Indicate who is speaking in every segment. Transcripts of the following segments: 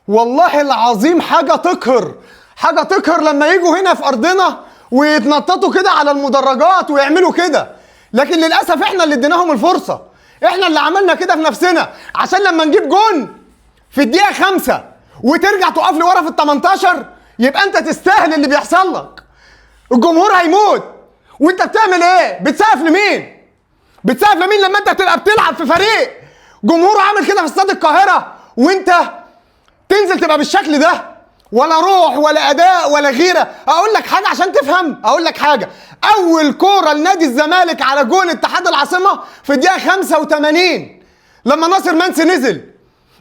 Speaker 1: والله العظيم حاجة تقهر، حاجة تقهر لما يجوا هنا في ارضنا ويتنططوا كده على المدرجات ويعملوا كده. لكن للاسف احنا اللي اديناهم الفرصة، احنا اللي عملنا كده في نفسنا، عشان لما نجيب جون في الدقيقة 5 وترجع تقف لي ورا في ال 18 يبقى انت تستاهل اللي بيحصل لك. الجمهور هيموت. وانت بتعمل ايه؟ بتسقف لمين؟ بتسقف لمين لما انت تبقى بتلعب في فريق جمهوره عامل كده في استاد القاهرة وانت تنزل تبقى بالشكل ده؟ ولا روح ولا اداء ولا غيره. اقول لك حاجة عشان تفهم، اقول لك حاجة، اول كورة لنادي الزمالك على جون اتحاد العاصمة في الدقيقة 85 لما ناصر منسي نزل.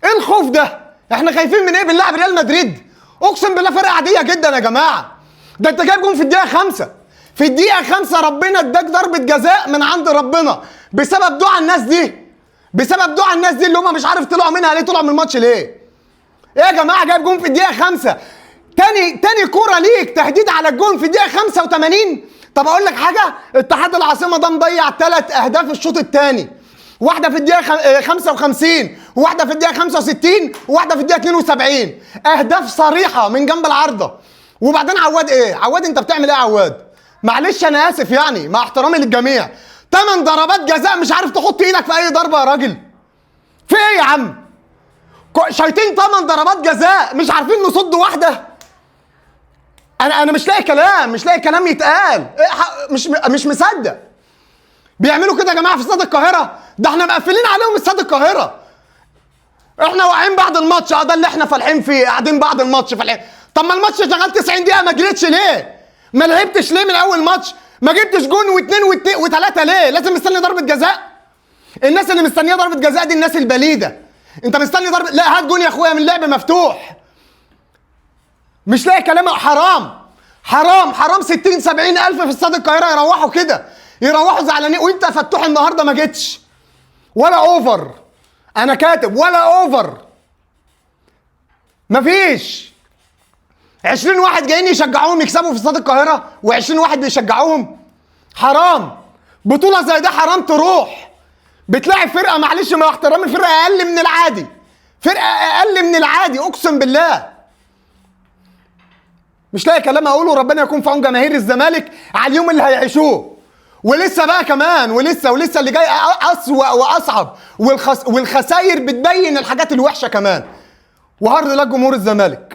Speaker 1: ايه الخوف ده؟ احنا خايفين من ايه؟ بنلعب ريال مدريد؟ اقسم بالله فرقه عادية جدا يا جماعة. ده انت جايب جون في الدقيقة 5، في الدقيقة 5 ربنا اداك ضربه جزاء من عند ربنا بسبب دعاء الناس دي، بسبب دعاء الناس دي اللي هم مش عارف طلعوا منها ليه، طلعوا من الماتش ليه. ايه يا جماعة، جايب جون في الدقيقة 5، تاني كورة ليك تهديد على الجون في الدقيقة 85. طب اقول لك حاجة، اتحاد العاصمة ده مضيع 3 اهداف الشوط الثاني، واحدة في الدقيقة 55، وواحدة في الدقيقة 65، وواحدة في الدقيقة 72، اهداف صريحه من جنب العارضة. وبعدين عواد ايه؟ عواد انت بتعمل ايه يا عواد؟ معلش انا اسف يعني مع احترامي للجميع، 8 ضربات جزاء مش عارف تحط ايدك في اي ضربه يا راجل. في ايه يا عم؟ شايطين 8 ضربات جزاء مش عارفين نصد واحدة. انا مش لاقي كلام، مش لاقي كلام يتقال. إيه مش مصدق بيعملوا كده يا جماعة في استاد القاهرة. ده احنا مقفلين عليهم استاد القاهرة، احنا واقعين بعد الماتش. ده اللي احنا فالحين فيه، قاعدين بعد الماتش فالحين. طب ما الماتش شغال 90 دقيقة، ما جريتش ليه؟ ما لعبتش ليه من اول ماتش؟ ما جبتش جون واثنين وثلاثة ليه؟ لازم مستني ضربه جزاء؟ الناس اللي مستنيه ضربه جزاء دي الناس البليده. انت مستني ضربه؟ لا هات جون يا اخويا من لعب مفتوح. مش لاقي كلام. حرام حرام حرام، 60 70 الف في استاد القاهرة يروحوا كده، يروحوا زعلانين. وانت فتوح النهارده ما جيتش ولا over، انا كاتب ولا over، مفيش. 20 واحد جايين يشجعوهم يكسبوا في استاد القاهرة و20 واحد بيشجعوهم. حرام، بطوله زي ده حرام تروح. بتلاعب فرقه، معلش مع احترامي، فرقه اقل من العادي، فرقه اقل من العادي اقسم بالله. مش لاقي كلام اقوله. ربنا يكون في عون جماهير الزمالك على اليوم اللي هيعيشوه. ولسه بقى كمان، ولسه اللي جاي اسوأ واصعب، والخسائر بتبين الحاجات الوحشة كمان. وهارد لك جمهور الزمالك.